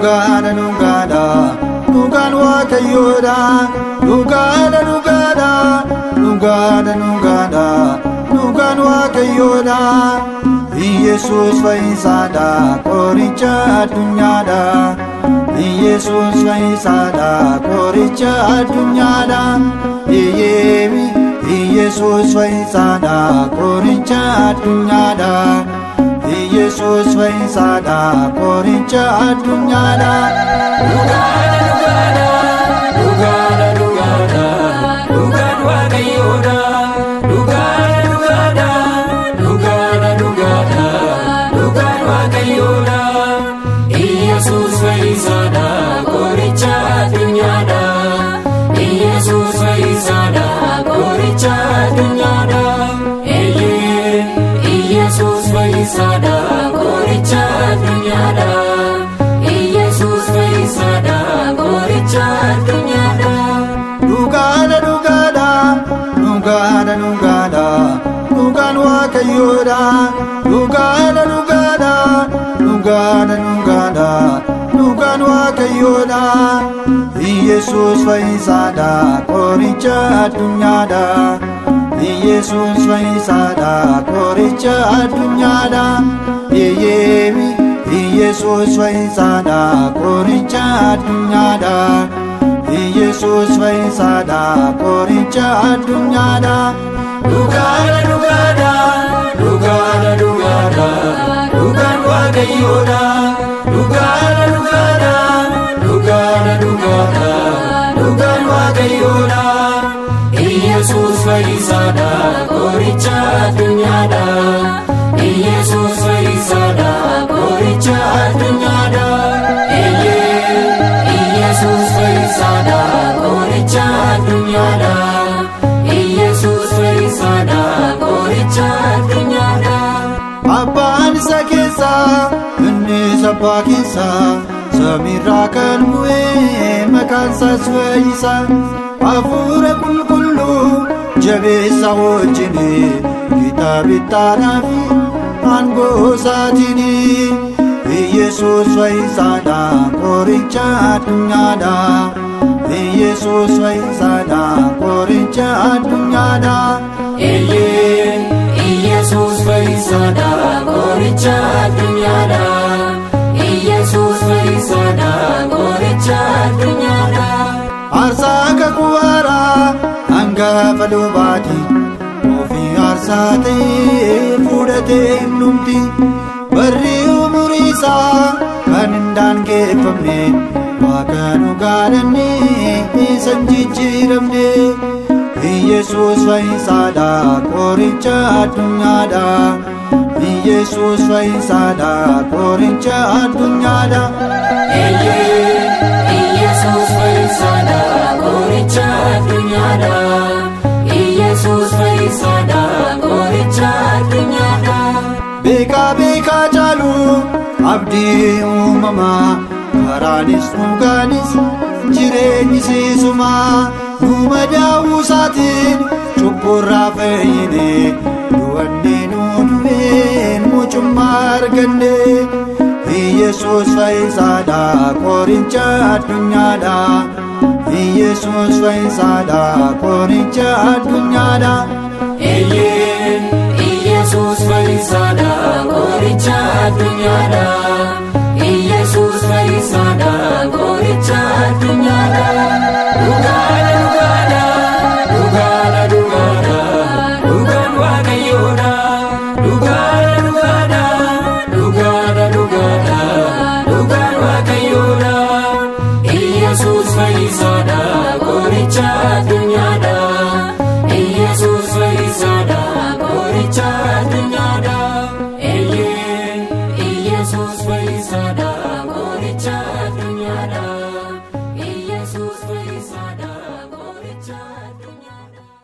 Dhugaadha, dhugaadha, dhugaan Waaqayyoodha. Dhugaadha, dhugaadha, dhugaadha, dhugaadha, dhugaan Waaqayyoodha. Iyesuus fayyisaadha, qoricha addunyaadha. Iyesuus fayyisaadha, qoricha addunyaadha. Iyyeemi, Iyesuus fayyisaadha, qoricha addunyaadha. Iyesuus fayyisaadha, qoricha addunyaadha. Dhugaadha, dhugaadha, dhugaadha, dhugaadha, dhugaan Waaqayyoodha. Dhugaadha, dhugaadha, dhugaadha, dhugaadha, dhugaan Waaqayyoodha. Iyesuus fayyisaadha, qoricha addunyaadha. Iyesuus fayyisaadha, qoricha addunyaadha. Eeyyee, Iyesuus fayyisaadha, qoricha addunyaadha. Iyesuus fayyisaadha, qoricha addunyaadha. Dhugaadha, dhugaadha, dhugaadha, dhugaadha, dhugaan Waaqayyoodha. Dhugaadha, dhugaadha, dhugaadha, dhugaadha, dhugaan Waaqayyoodha. Iyesuus fayyisaadha, qoricha addunyaadha. Iyesuus fayyisaadha, qoricha addunyaadha. Iyyeemi, Iyesuus fayyisaadha, qoricha addunyaadha. Iyesuus fayyisaadha, qoricha addunyaadha. Dhugaadha, dhugaadha, dhugaadha, dhugaadha, dhugaan Waaqayyoodha. Dhugaadha, dhugaadha, dhugaadha, dhugaadha, dhugaan Waaqayyoodha. Iyesuus fayyisaadha, qoricha addunyaadha. Iyesuus fayyisaadha, qoricha addunyaadha. Eeyyee, Iyesuus fayyisaadha, qoricha addunyaadha. Iyesuus fayyisaadha, qoricha addunyaadha. Abbaan isa keessaa, innis abbaa keessaa, samiirraa kan bu'ee maqaan isaas fayyisaa. Hafuura qulqulluu jabeessa wajjin kitaabittaadhaa fi aangoo isaatiin. Iyesuus fayyisaadha, qoricha addunyaadha. Iyesuus fayyisaadha, qoricha addunyaadha. Eeyyee, Iyesuus fayyisaadha, qoricha addunyaadha. Iyesuus fayyisaadha, qoricha addunyaadha. Aarsaa kakuu haaraa hangafa lubaati. Ofii aarsaa ta'ee fudhatee innumti. Barri umurii isaa kan hin daangeffamne, Waaqa dhugaadhanne isa hin jijjiiramne. Iyesuus fayyisaadha, qoricha addunyaadha. Iyesuus fayyisaadha, qoricha addunyaadha. Eeyyee, Iyesuus fayyisaadha, qoricha addunyaadha. Iyesuus fayyisaadha, qoricha addunyaadha. Beekaa beekaa caalu, abdii uumamaa, karaanis dhugaanis jireenyi siisumaa. Nu madaa'uu isaatiin cubburraa fayyine, du'anni nu du'een mucummaa arganne. Iyesuus fayyisaadha, qoricha addunyaadha. Iyesuus fayyisaadha, qoricha addunyaadha. Eeyyee, Iyesuus fayyisaadha, qoricha addunyaadha. Iyesuus fayyisaadha, qoricha addunyaadha. Dhugaadha, dhugaadha, dhugaadha, dhugaadha, dhugaan Waaqayyoodha. Dhugaadha, dhugaadha, dhugaadha, dhugaadha, dhugaan Waaqayyoodha. Iyesuus fayyisaadha, qoricha addunyaadha. Iyesuus fayyisaadha, qoricha addunyaadha. Eeyyee, Iyesuus fayyisaadha.